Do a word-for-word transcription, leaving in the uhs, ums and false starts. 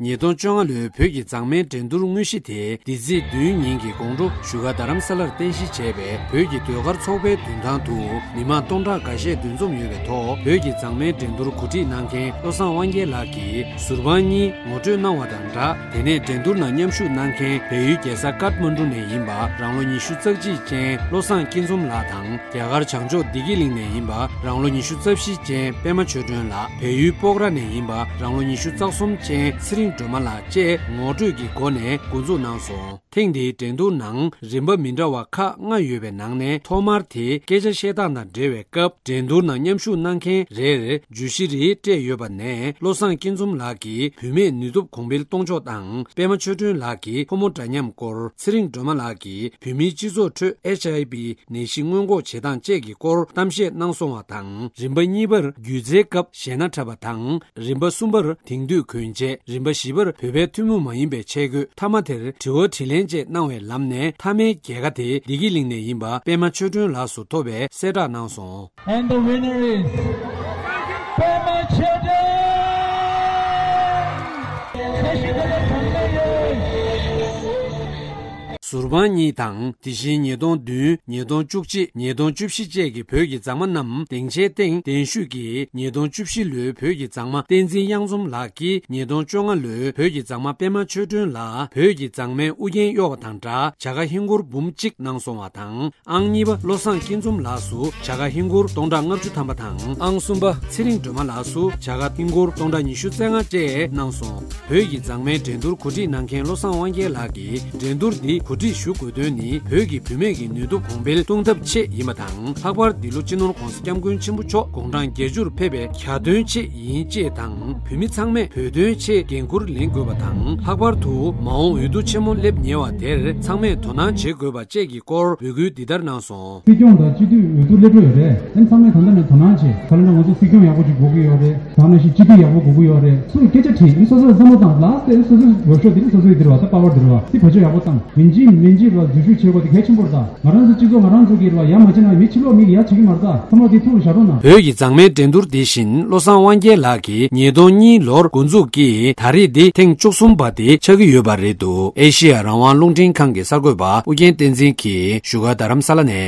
ཉིས་སྟོང་བཅོ་ལྔ་ལོའི་བོད་ཀྱི་མཛངས་མའི་འགྲན་བསྡུར་དངོས་གཞི་དེ་འདི་ཚེས་བདུན་ཉིན་གྱི་དགོང་དྲོ་བཞུགས་སྒར་རྡ་རམ་ས་ལར་རྟེན་གཞི་བྱས་པའི་བོད་ཀྱི་ཟློས་གར་ཚོགས་པའི་མདུན་ཐང་དུ་མི་མང་སྟོང་ཕྲག་འགའ་ཤས་འདུ་འཛོམས་ཡོད་པའི་ཐོག་བོད་ཀྱི་མཛངས་མའི་འགྲན་བསྡུར་གོ་སྒྲིག་གནང་མཁན་བློ་བཟང་དབང་རྒྱལ་ལགས་ཀྱིས་ཟུར་དཔང་གཉིས་ངོ་སྤྲོད་གནང་བ་དང་སྦྲགས། དེ་ནས་འགྲན་བསྡུར་ནང་མཉམ་ཞུགས་གནང་མཁན་བལ་ཡུལ་རྒྱལ་ས་ཀཏ་མན་གྲུ་ནས་ཡིན་པ་རང་ལོ་ཉི་ཤུ་རྩ་གཅིག་ཅན་བློ་བཟང་སྐྱིད་འཛོམས་ལགས་དང་། རྒྱ་གར་བྱང་ཕྱོགས་བདེ་སྐྱིད་གླིང་ནས་ཡིན་པ་རང་ལོ་ཉི་ཤུ་རྩ་བཞི་ཅན་པད་མ་ཆོས་སྒྲོན་ལགས། བལ་ཡུལ་སྤོག་ར་ནས་ཡིན་པ་རང་ལོ་ཉི་ཤུ་རྩ་གསུམ་ཅན་ཚེ་རིང་སྒྲོལ་མ་ལགས་བཅས་ངོ་སྤྲོད་ཀྱི་སྒོ་ནས་འགོ་འཛུགས་གནང་སོང་། ཐེངས་འདིའི་འགྲན་བསྡུར་ནང་རིམ་པ་མི་འདྲ་བ་ཁག་ལྔ་ཡོད་པའི་ནང་ནས་ཐོག་མར་དེ་སྐད་ཆ་བཤད་སྟངས་དང་འབྲེལ་བའི་སྐབས་འགྲན་བསྡུར་ནང་མཉམ་ཞུགས་གནང་མཁན་རེར་བརྗོད་གཞི་རེ་སྤྲད་ཡོད་པ་ནས་བློ་བཟང་སྐྱིད་འཛོམས་ལགས་ཀྱིས་བུད་མེད་ནུས་སྟོབས་གོང་འཕེལ་གཏོང་ཕྱོགས་དང་པད་མ་ཆོས་སྒྲོན་ལགས་ཀྱིས་ཕོ་མོ་འདྲ་མཉམ་སྐོར། ཚེ་རིང་སྒྲོལ་མ་ལགས་ཀྱིས་བོད་མིའི་སྤྱི་ཚོགས་ཁྲོད་ཨེཆ་ཨའི་ཝི་ནད་གཞི་སྔོན་འགོག་བྱེད་སྟངས་བཅས་ཀྱི་སྐོར་གཏམ་བཤད་གནང་སོང་བ་དང་། རིམ་པ་གཉིས་པར་སྒྱུ་རྩལ་སྐབས་གཞས་སྣ་འཁྲབ་པ་དང་། རིམ་པ་གསུམ་པར་དེང་དུས་གོན་ཆས། རིམ་པ་བཞི་པར་བོད་པའི་ཐུན་མོང་མ་ཡིན་པའི་ཆས་གོས། མཐའ་མ་དེར་དྲི་བ་དྲིས་ལན་བཅས་གནང་བའི་ལམ་ནས་མཐའ་མའི་རྒྱལ་ཁ་དེ་བདེ་སྐྱིད་གླིང་ནས་ཡིན་པ་པད་མ་ཆོས་སྒྲོན་ལགས་སུ་ཐོབ་པའི་གསལ་བསྒྲགས་གནང་སོང་། And the winner is Pema Chodron! ཟུར་དཔང་གཉིས་དང་། དེ་བཞིན་ཉིས་སྟོང་བདུན། ཉིས་སྟོང་བཅུ་གཅིག་ཉིས་སྟོང་བཅུ་བཞི་བཅས་ཀྱི་བོད་ཀྱི་མཛངས་མ་རྣམས་སྡིངས་ཆའི་སྟེང་གདན་ཞུས་ཀྱིས། ཉིས་སྟོང་བཅུ་བཞི་ལོའི་བོད་ཀྱི་མཛངས་མ་བསྟན་འཛིན་གཡང་འཛོམས་ལགས་ཀྱིས། ཉིས་སྟོང་བཅོ་ལྔ་ལོའི་བོད་ཀྱི་མཛངས་མ་པད་མ་ཆོས་སྒྲོན་ལ་བོད་ཀྱི་མཛངས་མའི་དབུ་རྒྱན་གཡོགས་པ་དང་སྦྲགས་བྱ་དགའ་ཧིན་སྒོར་འབུམ་གཅིག་གནང་སོང་བ་དང་། ཨང་གཉིས་པ་བློ་བཟང་སྐྱིད་འཛོམས་ལགས་སུ་བྱ་དགའ་ཧིན་སྒོར་སྟོང་ཕྲག་ལྔ་བཅུ་ཐམ་པ་དང་། ཨང་གསུམ་པ་ཚེ་རིང་སྒྲོལ་མ་ལགས་སུ་བྱ་དགའ་ཧིན་སྒོར་སྟོང་ཕྲག་ཉི་ཤུ་རྩ་ལྔ་བཅས་གནང་སོང་། བོད་ཀྱི་མཛངས་མའི་འགྲན་བསྡུར་གོ་སྒྲིག་གནང་མཁན་བློ་བཟང་དབང་རྒྱལ་ལགས་ཀྱིས། འགྲན་བསྡུར་འདི་གོ་སྒྲིག་ཞུ་དགོས་དོན་ནི་བོད་ཀྱི་བུད་མེད་ཀྱི་ནུས་སྟོབས་གོང་འཕེལ་གཏོང་ཐབས་ཆེད་ཡིན་པ་དང་། ལྷག་པར་འདི་ལོ་སྤྱི་ནོར་༧གོང་ས་༧སྐྱབས་མགོན་ཆེན་པོ་མཆོག་དགུང་གྲངས་བརྒྱད་ཅུར་ཕེབས་པའི་གྱ་སྟོན་ཆེད་ཡིན་ཅེས་དང་། བོད་མི་ཚང་མས་བོད་དོན་ཆེད་འགན་འཁུར་ལེན་དགོས་པ་དང་། ལྷག་པར་དུ་མ་འོངས་འོས་བསྡུ་ཆེན་མོ་སླེབས་ཉེ་བ་དེར་ཚང་མས་དོ་སྣང་བྱེད་དགོས་པ་བཅས་ཀྱི་སྐོར་འབོད་སྐུལ་འདི་ལྟར་གནང་སོང་། སྲིད་སྐྱོང་དང་སྤྱི་འཐུས་འོས་བསྡུ་སླེབས་འགྲོ་ཡོད་རེད། ཨ་ནི་ཚང་མས་ད་ལྟ་ནས་དོ་སྣང་བྱེད། ག་རེ་ན་ང་ཚོ་སྲིད་སྐྱོང་ཡག་པོ་ཅིག་དགོས་ཀྱི་ཡོད་རེད། ད་ནང་བཞིན་སྤྱི་འཐུས་ཡག་པོ་དགོས་ཀྱི་ཡོད་རེད། སུ་སྐད་ཆ་དྲིས་ཨ་ནི་སོ་སོས་བསམ་བློ་བཏང་ལ་སྟེ་སོ་སོའི་འོས་ཤོག་དེ་ནི་སོ་སོའི་འདིར་བ་ད་པ་ཝར་འདིར་བ་དེ་བེད་སྤྱོད་ཡག་པོ་བཏང་། ཡིན་གཅིག་མིན་གཅིག་ལ་འཛུལ་ཞུགས་བྱེད་དགོས་དེ་གལ་ཆེན་པོ་རེད། ད་ང་རང་ཚོ་སྤྱི་ཚོགས་ང་རང་ཚོ་གིས་རེད་བ་ཡ་མ་བྱེད་ན་མི་ཕྱི་ལོགས་མི་གིས་ཡ་བྱེད་ཀྱི་མ་རེད། ད་བསམ་བློ་དེ་ཐུགས་ལ་བཞག་རོགས་གནང་། བོད་ཀྱི་མཛངས་མའི་འགྲན་བསྡུར་འདི་བཞིན་བློ་བཟང་དབང་རྒྱལ་ལགས་ཀྱིས་ཉིས་སྟོང་གཉིས་ལོར་འགོ་འཛུགས་ཀྱིས་ད་རེས་འདི་ཐེངས་བཅུ་གསུམ་པ་དེ་ཆགས་ཀྱི་ཡོད་པ་རེད་འདུག་ཨེ་ཤི་ཡ་རང་དབང་རླུང་འཕྲིན་ཁང་གི་གསར་འགོད་པ་ཨུ་རྒྱན་བསྟན་འཛིན་གྱིས་བཞུགས་སྒར་རྡ་རམ་ས་ལ་ནས།